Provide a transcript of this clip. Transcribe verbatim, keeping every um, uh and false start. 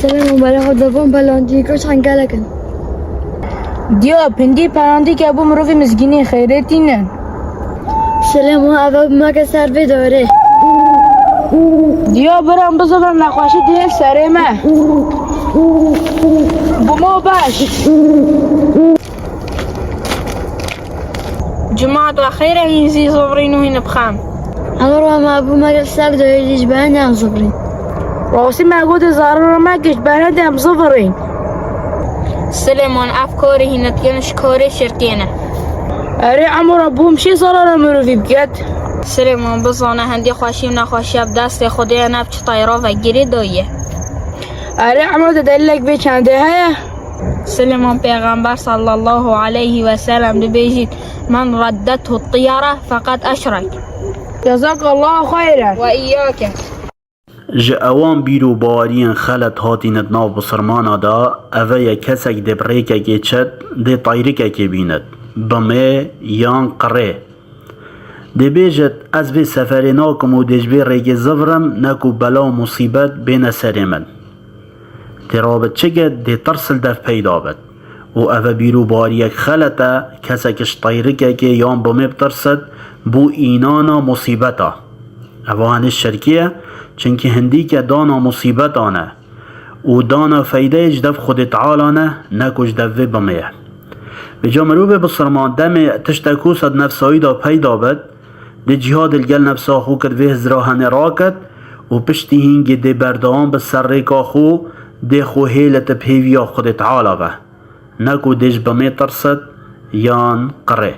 Selam, bala xwe devan belandî koç hengelek in. Diya pindî pelandî ke bû mirovî mizgînî xeyrêtî ne. Selam, eve bimeke ser vê dorê. Diya biran bizibin nexweşî dihên serê me. Bimo baş. Cemaat we xeyr e, hîn zî zivirîn û hîn bixem. Emir we me bû me gel ser doyê jî ji beren em zivirîn. Wasî me got ê zarar me giş beren em zivirîn. Silêman, ev karê hîn dikin ji karê şirkê ne. Erê Emir we bûm şî zarara mirovî biket. Silêman bizane hindî xweşî û nexweşiya bi destê Xwedê ye, ne bi çi teyra ve girê daye. Erê Emir de delîlek vê çendê heye. Silêman Pêxember sallallahu aleyhi ve sellem dibêjît, "Men reddethu tiyara feqet eşrek." Cezakallahu xeyren. Ve iyyake. Ji ewan bîr û baweriyên xelet hatîne di nav bisilmana de, eve ye kesek dê bi rêkekê çet, dê tayrikekê bînit, bimê yan qirê. Dê bêjit, ez vê seferê nakim û dê ji vê rêkê zivirim, ne ku bela û musîbet bêne serê min. Tê rabit çi get, dê tirs li dev peyda bit. Û eve bîr û bariyek xelet e, kesek ji teyrikekê yan bimê bitirsit, bû înana musîbeta. Eva hinî şirkî ye, çimkî hindîke dana musîbetan e. Û dana feydeyê ji dev Xwedê Teala ne, ne ku ji dev vê bimê ye. Vêca mirovê bisilman demê tiştek wisa di nefsa wî de peyda bit, dê cîhadê li gel nefsa xwe kir vê hizra henê raket û piştî hîngê dê berdewam bi ser rêka xwe, dê xwe hêlit bi hêviya Xwedê Teala ve. Ne ku dê ji bimê tirsit yan qirê.